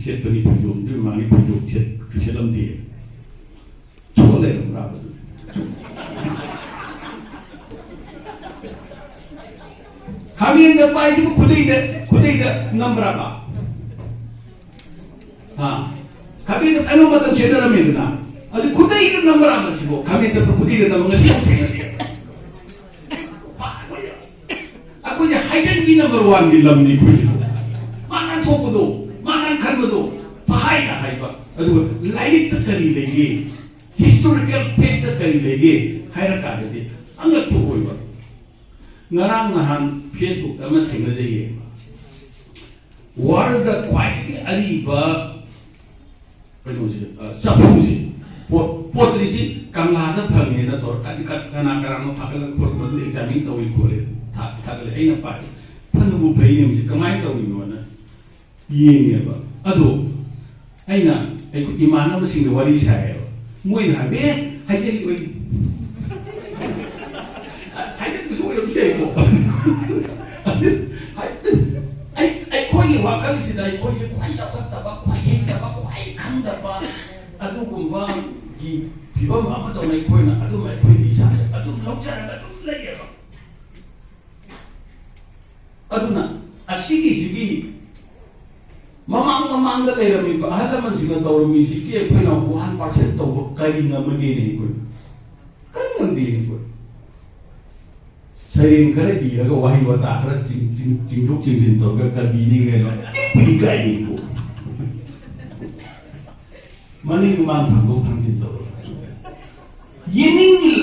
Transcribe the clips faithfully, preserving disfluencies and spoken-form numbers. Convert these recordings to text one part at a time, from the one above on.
ꯁꯦꯠꯄꯅꯤ ꯐꯩꯖꯣꯝꯗꯤ, ꯃꯃꯥꯡꯒꯤ ꯐꯩꯖꯣꯝ ꯁꯦꯠ-, ꯁꯦꯠꯂꯝꯗꯦ꯫ ꯊꯣꯛꯑ ꯂꯩꯔꯝꯕ꯭ꯔꯥꯕ ꯑꯗꯨꯗꯤ? ꯈꯥꯃꯦꯟ ꯆꯠꯄ ꯍꯥꯏꯁꯤꯕꯨ ꯈꯨꯗꯩꯗ, ꯈꯨꯗꯩꯗ ꯅꯝꯕ꯭ꯔꯥꯕ? ꯍꯥ? ꯈꯥꯃꯦꯟ ꯆꯠꯄ ꯑꯅꯧꯕ ꯃꯇꯝ ꯁꯦꯠꯅꯔꯝꯃꯦꯗꯅ꯫ ꯑꯗꯨ ꯈꯨꯗꯩꯗ ꯅꯝꯕ꯭ꯔꯥꯕ ꯁꯤꯕꯣ? ꯈꯥꯃꯦꯟ ꯆꯠꯄ ꯈꯨꯗꯩꯗ ꯅꯝꯕ ꯉꯁꯤ ꯐꯥꯎ ꯊꯦꯡꯅꯗꯦ꯫ ꯑꯩꯈꯣꯏꯁꯦ ꯍꯥꯏꯖꯟꯒꯤ number one ꯒꯤ ꯂꯝꯅꯤ ꯑꯩꯈꯣꯏꯁꯦ꯫ ꯃꯥ ꯉꯥꯡꯊꯣꯛꯄꯗꯣ, ꯃꯥ ꯉꯥꯡꯈꯟꯕꯗꯣ, ꯄꯍꯥꯏꯗ ꯍꯥꯏꯕ꯫ ꯑꯗꯨꯒ ꯂꯥꯏꯔꯤꯛꯇ ꯀꯔꯤ ꯂꯩꯒꯦ, historical fact ꯀꯔꯤ ꯂꯩꯒꯦ ꯍꯥꯏꯔꯀꯥꯟꯗꯗꯤ ꯑꯉꯛꯄ ꯑꯣꯏꯕ꯫ ꯉꯔꯥꯡ ꯅꯍꯥꯟ Facebook ꯑꯃ ꯊꯦꯡꯅꯖꯩꯌꯦ꯫ World ꯈ꯭ꯋꯥꯏꯗꯒꯤ ꯑꯔꯤꯕ ꯀꯩꯅꯣꯁꯦ, ꯑ, ꯆꯐꯨꯁꯦ, ꯄꯣꯠ-, pottery ꯁꯤ ꯀꯪꯂꯥꯗ ꯐꯪꯉꯦꯅ ꯇꯧꯔ, ꯀ-, ꯀ-, ꯀꯅꯥ ꯀꯅꯥꯅꯣ ꯊꯥꯒꯠꯂꯒ ꯈꯣꯠꯂꯒ ꯑꯗꯨ examine ꯇꯧꯏ ꯈꯣꯠꯂꯦ, ꯊꯥ-, ꯊꯥꯒꯠꯂꯦ꯫ ꯑꯩꯅ ꯄꯥꯏ, ꯐꯅꯕꯨ ꯐꯩꯅꯦ, ꯃꯁꯤ ꯀꯃꯥꯏꯅ ꯇꯧꯔꯤꯅꯣꯅ ꯌꯦꯡꯉꯦꯕ꯫ ꯑꯗꯣ ꯑꯩꯅ ꯑꯩꯈꯣꯏ ꯏꯃꯥꯟꯅꯕꯁꯤꯡꯒ ꯋꯥꯔꯤ ꯁꯥꯏꯌꯦꯕ꯫ ꯃꯣꯏꯅ ꯍꯥꯏꯕ, "ꯑꯦ, ꯍꯥꯏꯖꯔꯤꯕ ꯍꯥꯏꯖꯟꯕꯁꯨ ꯑꯣꯏꯔꯝꯕꯁꯨ ꯌꯥꯏꯀꯣ꯫" ꯑꯩ-, ꯑꯩꯈꯣꯏꯒꯤ ꯋꯥꯈꯜꯁꯤꯗ ꯑꯩꯈꯣꯏꯁꯦ ꯈ꯭ꯋꯥꯏ ꯆꯥꯎꯈꯠꯇꯕ, ꯈ꯭ꯋꯥꯏ ꯍꯩꯇꯕ, ꯈ꯭ꯋꯥꯏ ꯈꯪꯗꯕ, ꯑꯗꯨꯒꯨꯝꯕꯒꯤ ꯐꯤꯕꯝ ꯑꯃꯗꯧꯅ ꯑꯩꯈꯣꯏꯅ ꯑꯗꯨꯝ ꯑꯩꯈꯣꯏꯒꯤ ꯏꯁꯥꯗ ꯑꯗꯨꯝ ꯂꯧꯖꯔꯒ ꯑꯗꯨꯝ ꯂꯩꯌꯦꯕ꯫ ꯑꯗꯨꯅ ꯑꯁꯤꯒꯤꯁꯤꯒꯤ ꯃꯃꯥꯡ ꯃꯃꯥꯡꯗ ꯂꯩꯔꯝꯃꯤꯕ ꯑꯍꯜ ꯂꯃꯟꯁꯤꯡꯅ ꯇꯧꯔꯝꯃꯤꯁꯤꯒꯤ ꯑꯩꯈꯣꯏꯅ one percent ꯇꯧꯕ ꯀꯔꯤ ꯉꯝꯃꯒꯦꯅꯦ ꯑꯩꯈꯣꯏ? ꯀꯔꯤ ꯉꯝꯗꯦ ꯑꯩꯈꯣꯏ꯫ ꯁꯩꯔꯦꯡ ꯈꯔ ꯏꯔꯒ ꯋꯥꯍꯩ ꯋꯥꯇꯥ ꯈꯔ ꯆꯤꯡ-, ꯆꯤꯡ-, ꯆꯤꯡꯊꯣꯛ ꯆꯤꯡꯁꯤꯟ ꯇꯧꯔꯒ ꯀꯕꯤꯅꯤ ꯀꯩꯅꯣ ꯇꯤꯛꯄꯨ ꯏꯀꯥꯏꯅꯤꯀꯣ꯫ ꯃꯅꯤꯡ ꯃꯃꯥꯡ ꯊꯥꯡꯗꯣꯛ ꯊꯥꯡꯖꯤꯟ ꯇꯧꯔꯒ꯫ ꯌꯦꯅꯤꯡꯒꯤ,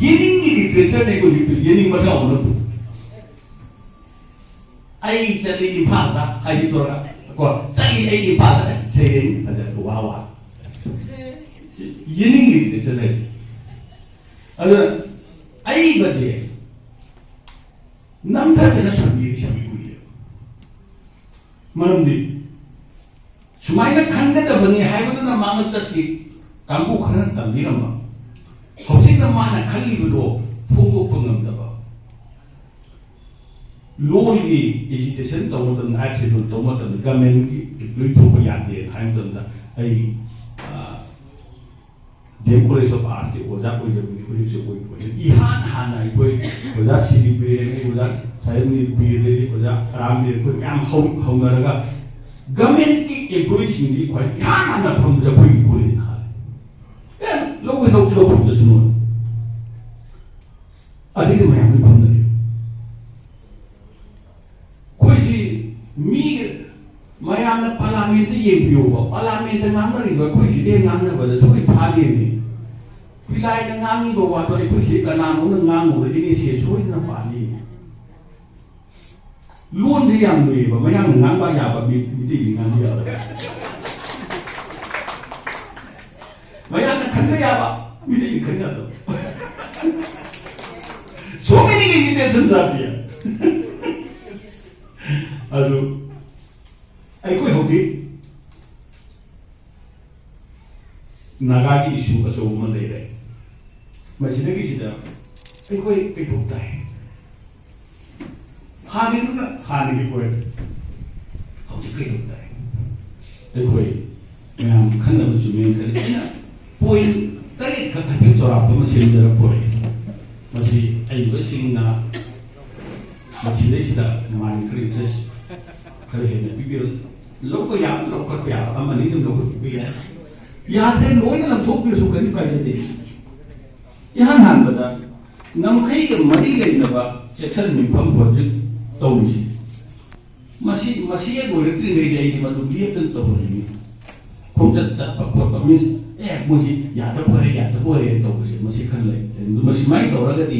ꯌꯦꯅꯤꯡꯒꯤ literature ꯅꯦ ꯑꯩꯈꯣꯏ ꯍꯧꯖꯤꯛ ꯌꯦꯅꯤꯡ ꯃꯆꯥ ꯑꯣꯏꯅ꯫ ꯑꯩ ꯆꯠꯂꯤ ꯏꯝꯐꯥꯜꯗ ꯍꯥꯏꯁꯤ ꯇꯧꯔꯒ, ꯀꯣ, ꯆꯠꯂꯤ ꯑꯩ ꯏꯝꯐꯥꯜꯗ ꯁꯩꯔꯦꯡ ꯐꯖꯕ ꯋꯥ ꯋꯥ꯫ ꯁꯤ ꯌꯦꯅꯤꯡ literature ꯂꯩ꯫ ꯑꯗꯨꯅ ꯑꯏꯕꯗꯤ ꯅꯝꯊꯗꯅ ꯊꯝꯕꯤꯔꯤꯁꯦ ꯌꯥꯝ ꯀꯨꯏꯔꯦꯕ꯫ ꯃꯔꯝꯗꯤ ꯁꯨꯃꯥꯏꯅ ꯈꯟꯒꯗꯕꯅꯤ ꯍꯥꯏꯕꯗꯨꯅ ꯃꯥꯡꯗ ꯆꯠꯈꯤ ꯀꯥꯡꯕꯨ ꯈꯔꯅ ꯇꯝꯕꯤꯔꯝꯕ, ꯍꯧꯖꯤꯛꯅ ꯃꯥꯅ ꯈꯜꯂꯤꯕꯗꯣ ꯐꯣꯡꯗꯣꯛꯄ ꯉꯝꯗꯕ꯫ ꯂꯣꯒꯤ ꯑꯦꯖꯤꯇꯦꯁꯟ ꯇꯧꯕ ꯃꯇꯝꯗ, ꯑꯥꯏꯠ ꯁꯦꯗꯨꯜ ꯇꯧꯕ ꯃꯇꯝꯗ ꯒꯃꯦꯟꯒꯤ ꯑꯦꯝꯄ꯭ꯂꯣꯌꯤ ꯊꯣꯛꯄ ꯌꯥꯗꯦꯅ ꯍꯥꯏꯕ ꯃꯇꯝꯗ, ꯑꯩ, ꯑ, ꯗꯤ ꯑꯦꯝ ꯀꯣꯂꯦꯖ ꯑꯣꯐ ꯑꯥꯔꯠꯁꯀꯤ ꯑꯣꯖꯥ ꯑꯣꯏꯖꯕꯅꯤ, ꯍꯧꯖꯤꯛꯁꯨ ꯑꯣꯏ-, ꯑꯣꯏ-, ꯏꯍꯥꯟ ꯍꯥꯟꯅ ꯑꯩꯈꯣꯏ ꯑꯣꯖꯥ ꯁꯤꯔꯤ ꯕꯤꯔ, ꯑꯣꯖꯥ ꯁꯥꯏꯔꯦꯝꯕꯤꯔ ꯕꯤꯔ, ꯑꯣꯖꯥ ꯑꯔꯥꯝꯕꯤꯔ, ꯑꯩꯈꯣꯏ ꯃꯌꯥꯝ ꯍꯧ-, ꯍꯧꯅꯔꯒ ꯒꯃꯦꯟꯒꯤ ꯑꯦꯝꯄ꯭ꯂꯣꯌꯤꯁꯤꯡꯗꯤ ꯈ꯭ꯋꯥꯏ ꯏꯍꯥꯟ ꯍꯥꯟꯅ ꯐꯝꯕꯁꯦ ꯑꯩꯈꯣꯏꯒꯤ ꯀꯣꯂꯦꯖꯅ ꯍꯥꯜꯂꯦ꯫ ꯑꯦ, ꯂꯧꯒꯦ ꯂꯧ-, ꯂꯧꯐꯝ ꯆꯠꯁꯅꯨ꯫ ꯑꯗꯩꯗꯤ ꯃꯌꯥꯝ ꯂꯣꯏ ꯐꯝꯅꯔꯦ꯫ ꯑꯩꯈꯣꯏꯁꯤ ꯃꯤ ꯃꯌꯥꯝꯅ ꯄꯥꯔꯂꯥꯃꯦꯟꯗ ꯌꯦꯡꯕꯤꯌꯣꯕ, ꯄꯥꯔꯂꯥꯃꯦꯟꯗ ꯉꯥꯡꯅꯔꯤꯕ ꯑꯩꯈꯣꯏ ꯁꯤꯗꯤ ꯉꯥꯡꯅꯕꯗ ꯁꯣꯏ ꯐꯥꯅꯦꯃꯤ꯫ ꯄꯤꯂꯥꯏꯅ ꯉꯥꯡꯉꯤꯕ ꯋꯥꯗꯣ ꯑꯩꯈꯣꯏ ꯁꯤꯗꯤ ꯀꯅꯥꯅꯣꯝꯅ ꯉꯥꯡꯉꯨꯔꯗꯤ ꯏꯅꯦꯁꯦ ꯁꯣꯏꯗꯅ ꯄꯥꯅꯤ꯫ ꯂꯣꯟꯁꯦ ꯌꯥꯝ ꯂꯨꯏꯌꯦꯕ, ꯃꯌꯥꯡꯅ ꯉꯥꯡꯕ ꯌꯥꯕ ꯃꯤ-, ꯃꯤꯇꯩꯗꯤ ꯉꯥꯡꯕ ꯌꯥꯗꯕ꯫ ꯃꯌꯥꯝꯅ ꯈꯟꯕ ꯌꯥꯕ ꯃꯤꯇꯩꯗꯤ ꯈꯟ ꯌꯥꯗꯕ꯫ So many limitations are there. ꯑꯗꯨ ꯑꯩꯈꯣꯏ ꯍꯧꯖꯤꯛ ꯅꯥꯒꯥꯒꯤ ꯏꯁꯨ ꯑꯆꯧꯕ ꯑꯃ ꯂꯩꯔꯦ꯫ ꯃꯁꯤꯗꯒꯤꯁꯤꯗ ꯑꯩꯈꯣꯏ ꯀꯩꯊꯣꯛ ꯇꯥꯏ꯫ ꯍꯥꯟꯅꯗꯨꯅ ꯍꯥꯟꯅꯒꯤ ꯄꯣꯏꯟ, ꯍꯧꯖꯤꯛ ꯀꯩꯗꯧ ꯇꯥꯏ? ꯑꯩꯈꯣꯏ ꯃꯌꯥꯝ ꯈꯟꯅꯕ ꯆꯨꯝꯃꯦꯅ ꯈꯜꯂꯤ꯫ ꯑꯩꯅ ꯄꯣꯏꯟ ꯇꯔꯦꯠ ꯈꯛ ꯍꯥꯏꯐꯦꯠ ꯆꯥꯎꯔꯥꯛꯄ ꯑꯃ ꯁꯦꯝꯖꯔꯛꯄ ꯑꯣꯏꯔꯦ꯫ ꯃꯁꯤ ꯑꯏꯕꯁꯤꯡꯅ ꯃꯁꯤꯗꯩꯁꯤꯗ ꯃꯥꯏꯟ ꯈꯔ ꯏꯟꯇꯔꯦꯁ ꯈꯔ ꯍꯦꯟꯅ ꯄꯤꯕꯤꯔꯣ꯫ ꯂꯧꯕ ꯌꯥꯕ, ꯂꯧꯈꯠꯄ ꯌꯥꯕ ꯑꯃꯅꯤ ꯑꯗꯨꯝ ꯂꯧꯈꯠꯄꯤꯕ ꯌꯥꯏ꯫ ꯌꯥꯗ꯭ꯔꯦ, ꯂꯣꯏꯅ ꯂꯧꯊꯣꯛꯄꯤꯔꯁꯨ ꯀꯔꯤꯝ ꯀꯥꯏꯖꯗꯦ꯫ ꯏꯍꯥꯟ ꯍꯥꯟꯕꯗ ꯉꯝꯈꯩꯒ ꯃꯔꯤ ꯂꯩꯅꯕ ꯆꯦꯛꯁꯤꯟ ꯃꯤꯐꯝ ꯄ꯭ꯔꯣꯖꯦꯛ ꯇꯧꯔꯤꯁꯤ, ꯃꯁꯤ, ꯃꯁꯤ ꯍꯦꯛ ꯂꯣꯏꯔꯛꯇ꯭ꯔꯤꯉꯩꯗ ꯑꯩꯗꯤ ꯃꯗꯨ ꯂꯦꯞꯇꯅ ꯇꯧꯍꯟꯅꯤꯡꯉꯤ꯫ ꯈꯣꯡꯆꯠ ꯆꯠꯄ ꯈꯣꯠꯄ, ꯃꯤ, ꯑꯦ, ꯃꯣꯏꯁꯤ ꯌꯥꯗ ꯐꯔꯦ, ꯌꯥꯗ ꯐꯔꯦꯅ ꯇꯧꯕꯁꯦ, ꯃꯁꯤ ꯈꯔ ꯂꯩ꯫ ꯃꯁꯤ ꯁꯨꯃꯥꯏꯅ ꯇꯧꯔꯒꯗꯤ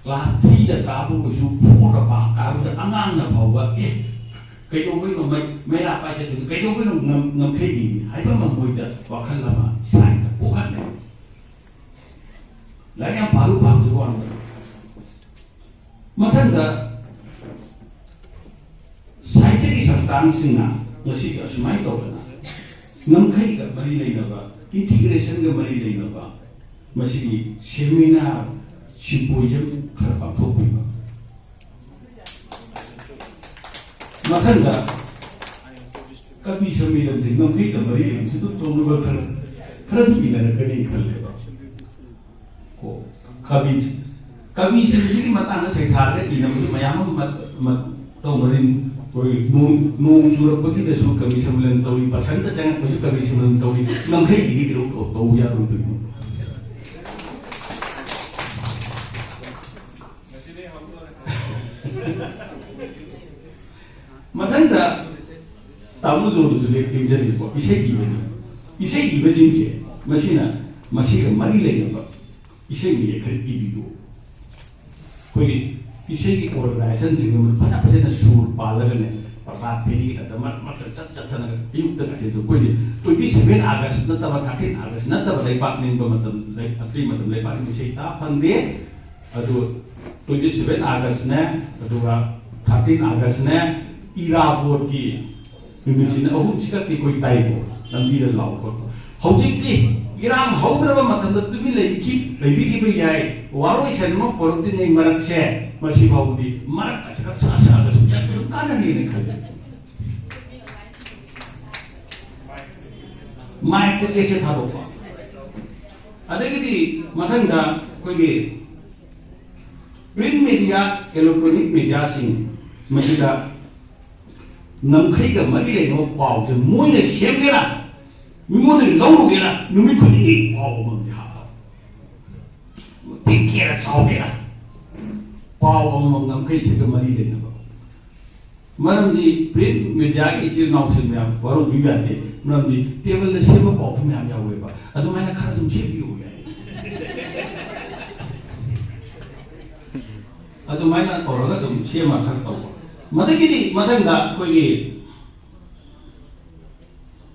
ꯀ꯭ꯂꯥꯁ ꯊ꯭ꯔꯤꯗ ꯀꯥꯕ ꯑꯣꯏꯁꯨ, ꯐꯣꯔꯗ ꯄꯥ-, ꯀꯥꯕꯗ ꯑꯉꯥꯡꯅ ꯐꯥꯎꯕ, ꯑꯦ, ꯀꯩꯗꯧꯕꯩꯅꯣ ꯃꯩ-, ꯃꯩꯔꯥ ꯄꯥꯏꯁꯦ ꯑꯗꯨꯗꯤ ꯀꯩꯗꯧꯕꯩꯅꯣ ꯉꯝ-, ꯉꯝꯈꯩꯒꯤꯅꯤ ꯍꯥꯏꯕ ꯑꯃ ꯃꯣꯏꯗ ꯋꯥꯈꯜ ꯑꯃ ꯁꯥꯏꯅ ꯄꯣꯛꯍꯜꯂꯦ꯫ ꯂꯥꯏꯔꯤꯛ ꯌꯥꯝ ꯄꯥꯔꯨ ꯄꯥꯔꯨꯗꯕ ꯋꯥꯅꯤꯗ꯫ ꯃꯊꯪꯗ ꯁꯥꯍꯤꯇ꯭ꯌꯒꯤ ꯁꯪꯁꯊꯥꯟꯁꯤꯡꯅ ꯉꯁꯤ ꯑꯁꯨꯃꯥꯏꯅ ꯇꯧꯗꯅ ꯉꯝꯈꯩꯒ ꯃꯔꯤ ꯂꯩꯅꯕ, ꯏꯟꯇꯤꯒ꯭ꯔꯦꯁꯟꯒ ꯃꯔꯤ ꯂꯩꯅꯕ ꯃꯁꯤꯒꯤ ꯁꯦꯃꯤꯅꯥꯔ, ꯁꯤꯝꯄꯣꯖꯤꯌꯝ ꯈꯔ ꯄꯥꯡꯊꯣꯛꯄꯤꯕ꯫ ꯃꯊꯪꯗ ꯀꯕꯤ ꯁꯝꯃꯦꯂꯟꯁꯦ ꯉꯝꯈꯩꯒ ꯃꯔꯤ ꯂꯩꯅꯕꯁꯦ ꯑꯗꯨꯝ ꯆꯥꯎꯅꯕ ꯈꯔ, ꯈꯔꯗꯤ ꯏꯅꯔꯛꯀꯅꯤ ꯈꯜꯂꯦꯕ꯫ ꯀꯣ, ꯀꯕꯤ, ꯀꯕꯤꯁꯤꯡꯁꯤꯒꯤ ꯃꯇꯥꯡꯗ ꯁꯩꯊꯥꯔꯒ ꯏꯅꯕꯁꯨ ꯃꯌꯥꯝ ꯑꯃ ꯃ-, ꯃ-, ꯇꯧꯅꯔꯤ꯫ ꯑꯩꯈꯣꯏ ꯅꯣꯡ, ꯅꯣꯡ ꯆꯨꯔꯛꯄꯒꯤꯗꯁꯨ ꯀꯕꯤ ꯁꯝꯃꯦꯂꯟ ꯇꯧꯏ, ꯕꯁꯟꯇ ꯆꯪꯉꯛꯄꯁꯨ ꯀꯕꯤ ꯁꯝꯃꯦꯂꯟ ꯇꯧꯏ꯫ ꯉꯝꯈꯩꯒꯤꯗꯤ ꯀꯩꯗꯧ ꯇꯧ-, ꯇꯧ ꯌꯥꯔꯣꯏꯗꯣꯏꯅꯣ? ꯃꯊꯪꯗ ꯇꯥꯃꯣ ꯖꯣꯟꯗꯁꯨ ꯂꯦꯞ ꯇꯤꯡꯖꯔꯤꯕꯀꯣ, ꯏꯁꯩ ꯏꯕꯅꯤ꯫ ꯏꯁꯩ ꯏꯕꯁꯤꯡꯁꯦ ꯃꯁꯤꯅ, ꯃꯁꯤꯒ ꯃꯔꯤ ꯂꯩꯅꯕ ꯏꯁꯩ ꯃꯌꯦꯛ ꯈꯔ ꯏꯕꯤꯌꯨ꯫ ꯑꯩꯈꯣꯏꯒꯤ ꯏꯁꯩꯒꯤ ꯑꯣꯔꯒꯅꯥꯏꯖꯦꯁꯟꯁꯤꯡꯗꯨ ꯐꯖ ꯐꯖꯅ ꯁꯨꯔ ꯄꯥꯜꯂꯒꯅꯦ, ꯄ꯭ꯔꯚꯥꯠ ꯐꯦꯔꯤ ꯅꯠꯇ ꯃꯔꯛ ꯃꯔꯛꯇ ꯆꯠ ꯆꯠꯇꯅ ꯑꯌꯨꯛꯇ ꯉꯁꯤꯗ ꯑꯩꯈꯣꯏꯒꯤ twenty seven August ꯅꯠꯇꯕ, thirteen August ꯅꯠꯇꯕ ꯂꯩꯄꯥꯛ ꯅꯤꯡꯕ ꯃꯇꯝ, ꯂꯩ-, ꯑꯇꯩ ꯃꯇꯝ ꯂꯩꯄꯥꯛ ꯅꯤꯡꯕ ꯏꯁꯩ ꯇꯥ ꯐꯪꯗꯦ꯫ ꯑꯗꯨ twenty seven August ꯅꯦ, ꯑꯗꯨꯒ thirteen August ꯅꯦ, ꯏꯔꯥꯕꯣꯠꯀꯤ ꯅꯨꯃꯤꯠꯁꯤꯅ ꯑꯍꯨꯝꯁꯤꯈꯛꯇꯤ ꯑꯩꯈꯣꯏ ꯇꯥꯏꯀꯣ, ꯂꯝꯕꯤꯗ ꯂꯥꯎ ꯈꯣꯠꯄ꯫ ꯍꯧꯖꯤꯛꯇꯤ ꯏꯔꯥꯡ ꯍꯧꯗ꯭ꯔꯕ ꯃꯇꯝꯗ ꯇꯨꯃꯤꯟ ꯂꯩꯕꯤꯈꯤ-, ꯂꯩꯕꯤꯈꯤꯕ ꯌꯥꯏ꯫ ꯋꯥꯔꯣꯏ ꯁꯦꯟ ꯑꯃ ꯄꯨꯔꯛꯇ꯭ꯔꯤꯉꯩ ꯃꯔꯛꯁꯦ, ꯃꯁꯤ ꯐꯥꯎꯕꯗꯤ ꯃꯔꯛ ꯑꯁꯤ ꯈꯔ ꯁꯥ ꯁꯥꯒ ꯁꯨꯝ ꯆꯠꯄ ꯑꯗꯨꯝ ꯀꯥꯟꯅꯅꯤꯅ ꯈꯜꯂꯤ꯫ ꯃꯥꯏꯛꯇ ꯀꯦꯁꯦꯠ ꯊꯥꯗꯣꯛꯄ꯫ ꯑꯗꯒꯤꯗꯤ ꯃꯊꯪꯗ ꯑꯩꯈꯣꯏꯒꯤ print media, electronic mediaꯁꯤꯡ ꯃꯁꯤꯗ ꯉꯝꯈꯩꯒ ꯃꯔꯤ ꯂꯩꯅꯕ ꯄꯥꯎꯁꯦ ꯃꯣꯏꯅ ꯁꯦꯝꯒꯦꯔꯥ, ꯃꯤꯉꯣꯟꯗꯒꯤ ꯂꯧꯔꯨꯒꯦꯔꯥ, ꯅꯨꯃꯤꯠ ꯈꯨꯗꯤꯡꯒꯤ ꯄꯥꯎ ꯑꯃꯃꯝꯗꯤ ꯍꯥꯞꯄ꯫ ꯄꯤꯛꯀꯦꯔꯥ ꯆꯥꯎꯒꯦꯔꯥ, ꯄꯥꯎ ꯑꯃꯃꯝ ꯉꯝꯈꯩꯁꯤꯒ ꯃꯔꯤ ꯂꯩꯅꯕ꯫ ꯃꯔꯝꯗꯤ print mediaꯒꯤ ꯏꯆꯤꯜ ꯏꯅꯥꯎꯁꯤꯡ ꯃꯌꯥꯝ ꯋꯥꯔꯧꯕꯤꯕ ꯌꯥꯗꯦ꯫ ꯃꯔꯝꯗꯤ ꯇꯦꯕꯜꯗ ꯁꯦꯝꯕ ꯄꯥꯎꯁꯨ ꯃꯌꯥꯝ ꯌꯥꯎꯋꯦꯕ꯫ ꯑꯗꯨꯃꯥꯏꯅ ꯈꯔ ꯑꯗꯨꯝ ꯁꯦꯝꯕꯤꯌꯨ ꯌꯥꯏ꯫ ꯑꯗꯨꯃꯥꯏꯅ ꯇꯧꯔꯒ ꯑꯗꯨꯝ ꯁꯦꯝꯃ ꯈꯔ ꯇꯧꯕ꯫ ꯃꯗꯒꯤꯗꯤ ꯃꯊꯪꯗ ꯑꯩꯈꯣꯏꯒꯤ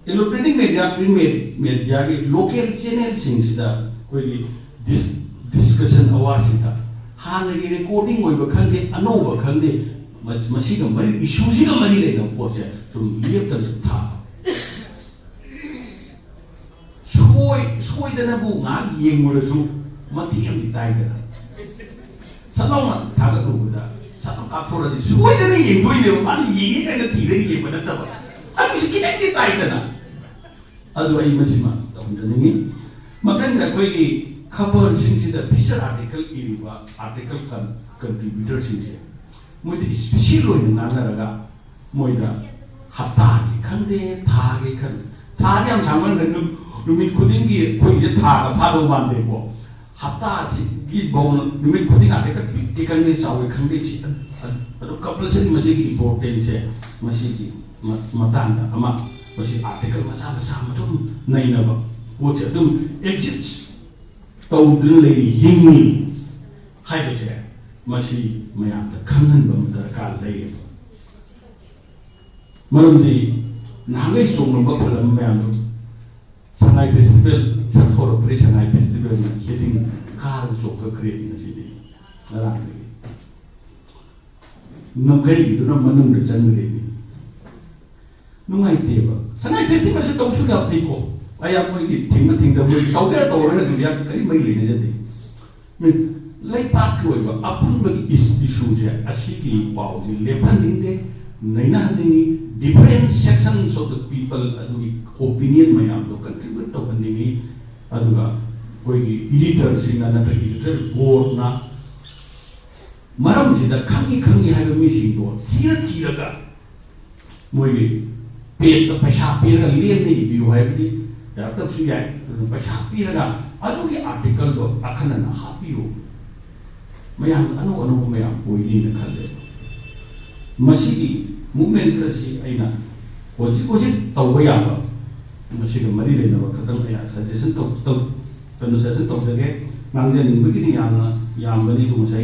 electronic media, print me-, mediaꯒꯤ local channelꯁꯤꯡꯁꯤꯗ ꯑꯩꯈꯣꯏꯒꯤ dis-, discussion hourꯁꯤꯗ ꯍꯥꯟꯅꯒꯤ recording ꯑꯣꯏꯕ ꯈꯪꯗꯦ, ꯑꯅꯧꯕ ꯈꯪꯗꯦ, ꯃꯁ-, ꯃꯁꯤꯒ ꯃꯔꯤ, issueꯁꯤꯒ ꯃꯔꯤ ꯂꯩꯅꯕ ꯄꯣꯠꯁꯦ ꯁꯨꯝ ꯂꯦꯞꯇꯅ ꯁꯨꯝ ꯊꯥꯕ꯫ ꯁꯣꯏ-, ꯁꯣꯏꯗꯅꯕꯨ ꯉꯥꯏꯍꯥꯛ ꯌꯦꯡꯉꯨꯔꯁꯨ ꯃꯇꯦꯛ ꯑꯃꯗꯤ ꯇꯥꯏꯗꯅ꯫ ꯁꯠ ꯂꯥꯎꯅ ꯊꯥꯒꯠꯂꯨꯕꯗ ꯀꯥꯞꯊꯣꯔꯛꯑꯗꯤ ꯁꯣꯏꯗꯅ ꯌꯦꯡꯗꯣꯏꯅꯦꯕ꯫ ꯃꯥꯅ ꯌꯦꯡꯉꯦ ꯀꯥꯏꯅ ꯊꯤꯔꯒ ꯌꯦꯡꯕ ꯅꯠꯇꯕ꯫ ꯑꯗꯨꯒꯤꯁꯨ ꯈꯤꯇꯪꯗꯤ ꯇꯥꯏꯗꯅ꯫ ꯑꯗꯨ ꯑꯩ ꯃꯁꯤꯃ ꯇꯧꯍꯟꯖꯅꯤꯡꯉꯤ꯫ ꯃꯊꯪꯗ ꯑꯩꯈꯣꯏꯒꯤ ꯈꯕꯔꯁꯤꯡꯁꯤꯗ feature article ꯏꯔꯤꯕ article con-, contributorꯁꯤꯡꯁꯦ, ꯃꯣꯏꯗ special ꯑꯣꯏꯅ ꯉꯥꯡꯅꯔꯒ, ꯃꯣꯏꯗ ꯍꯞꯇꯥꯒꯤ ꯈꯪꯗꯦ, ꯊꯥꯒꯤ ꯈꯪꯗꯦ, ꯊꯥꯗꯤ ꯌꯥꯝ ꯁꯥꯡꯃꯟꯈ꯭ꯔꯦ꯫ ꯅꯨ-, ꯅꯨꯃꯤꯠ ꯈꯨꯗꯤꯡꯒꯤ ꯑꯩꯈꯣꯏꯁꯦ ꯊꯥꯒ ꯐꯥꯗꯧ ꯃꯥꯟꯗꯦꯀꯣ꯫ ꯍꯞꯇꯥꯁꯤꯒꯤ ꯐꯥꯎ ꯅꯨꯃꯤꯠ ꯈꯨꯗꯤꯡ article ꯄꯤꯛꯀꯦ ꯈꯪꯗꯦ, ꯆꯥꯎꯋꯦ ꯈꯪꯗꯦ, ꯁꯤ ꯑ-, ꯑ-, ꯑꯗꯨꯝ compulsory ꯃꯁꯤꯒꯤ importanceꯁꯦ, ꯃꯁꯤꯒꯤ ꯃ-, ꯃꯇꯥꯡꯗ ꯑꯃ, ꯃꯁꯤ article ꯃꯆꯥ ꯃꯆꯥ ꯑꯗꯨꯝ ꯅꯩꯅꯕ ꯄꯣꯠꯁꯦ ꯑꯗꯨꯝ exist ꯇꯧꯗꯨꯅ ꯂꯩꯔꯤ, ꯍꯤꯡꯉꯤ ꯍꯥꯏꯕꯁꯦ ꯃꯁꯤ ꯃꯌꯥꯝꯗ ꯈꯪꯍꯟꯕ ꯑꯃ ꯗꯔꯀꯥꯔ ꯂꯩꯌꯦꯕ꯫ ꯃꯔꯝꯗꯤ ꯅꯍꯥꯟꯈꯩ ꯆꯣꯡꯂꯝꯕ ꯐꯤꯂꯝ ꯃꯌꯥꯝꯗꯣ ꯁꯉꯥꯏ festival ꯁꯛ ꯍꯧꯔꯛꯄꯗꯒꯤ ꯁꯉꯥꯏ festivalꯅ heading ꯀꯥꯔꯒ ꯆꯣꯡꯈꯠꯈ꯭ꯔꯦ ꯉꯁꯤꯗꯤ, ꯉꯔꯥꯡꯗꯒꯤ꯫ ꯉꯝꯈꯩꯒꯤꯗꯨꯅ ꯃꯅꯨꯡꯗ ꯆꯪꯈ꯭ꯔꯦꯅꯦ꯫ ꯅꯨꯡꯉꯥꯏꯇꯦꯕ꯫ ꯁꯉꯥꯏ festivalꯁꯦ ꯇꯧꯁꯨ ꯌꯥꯗꯦꯀꯣ꯫ ꯑꯩ ꯑꯩꯈꯣꯏꯒꯤ ꯊꯤꯡꯕ ꯊꯤꯡꯗꯕ ꯇꯧꯒꯦꯔꯥ ꯇꯧꯔꯣꯏꯔꯥ ꯑꯗꯨꯗꯤ ꯌꯥꯝ ꯀꯔꯤ ꯃꯔꯤ ꯂꯩꯅꯖꯗꯦ꯫ ꯃꯤ-, ꯂꯩꯕꯥꯛꯀꯤ ꯑꯣꯏꯕ ꯑꯄꯨꯟꯕꯒꯤ is-, issueꯁꯦ, ꯑꯁꯤꯒꯤ ꯄꯥꯎꯁꯦ ꯂꯦꯞꯍꯟꯅꯤꯡꯗꯦ, ꯅꯩꯅꯍꯟꯅꯤꯡꯉꯤ꯫ Different sections of the people ꯑꯗꯨꯒꯤ opinion ꯃꯌꯥꯝꯗꯣ contribute ꯇꯧꯍꯟꯅꯤꯡꯉꯤ꯫ ꯑꯗꯨꯒ ꯑꯩꯈꯣꯏꯒꯤ editorꯁꯤꯡꯅ ꯅꯠꯇ꯭ꯔꯒ editorial boardꯅ ꯃꯔꯝꯁꯤꯗ ꯈꯪꯉꯤ ꯈꯪꯉꯤ ꯍꯥꯏꯕ ꯃꯤꯁꯤꯡꯗꯣ ꯊꯤꯔ ꯊꯤꯔꯒ ꯃꯣꯏꯒꯤ ꯄꯦꯗ ꯄꯩꯁꯥ ꯄꯤꯔꯒ ꯂꯦꯝꯅ ꯏꯕꯤꯌꯨ ꯍꯥꯏꯕꯗꯤ ꯌꯥꯔꯛꯇꯕꯁꯨ ꯌꯥꯏ꯫ ꯑꯗꯨꯅ ꯄꯩꯁꯥ ꯄꯤꯔꯒ ꯑꯗꯨꯒꯤ articleꯗꯣ ꯑꯈꯟꯅꯅ ꯍꯥꯞꯄꯤꯌꯨ꯫ ꯃꯌꯥꯝ ꯑꯅꯧ ꯑꯅꯧꯕ ꯃꯌꯥꯝ ꯑꯣꯏꯅꯤꯅ ꯈꯜꯂꯦ꯫ ꯃꯁꯤꯒꯤ movement ꯈꯔꯁꯤ ꯑꯩꯅ ꯍꯧꯖꯤꯛ ꯍꯧꯖꯤꯛ ꯇꯧꯕ ꯌꯥꯕ, ꯃꯁꯤꯒ ꯃꯔꯤ ꯂꯩꯅꯕ ꯈꯛꯇꯪ ꯑꯩ suggestion ꯇꯧ-, ꯇꯧ-, ꯀꯩꯅꯣ, suggestion ꯇꯧꯖꯒꯦ꯫ ꯉꯥꯡꯖꯅꯤꯡꯕꯒꯤꯗꯤ ꯌꯥꯝꯅ ꯌꯥꯝꯕꯅꯤ, ꯑꯗꯨ ꯉꯁꯥꯏ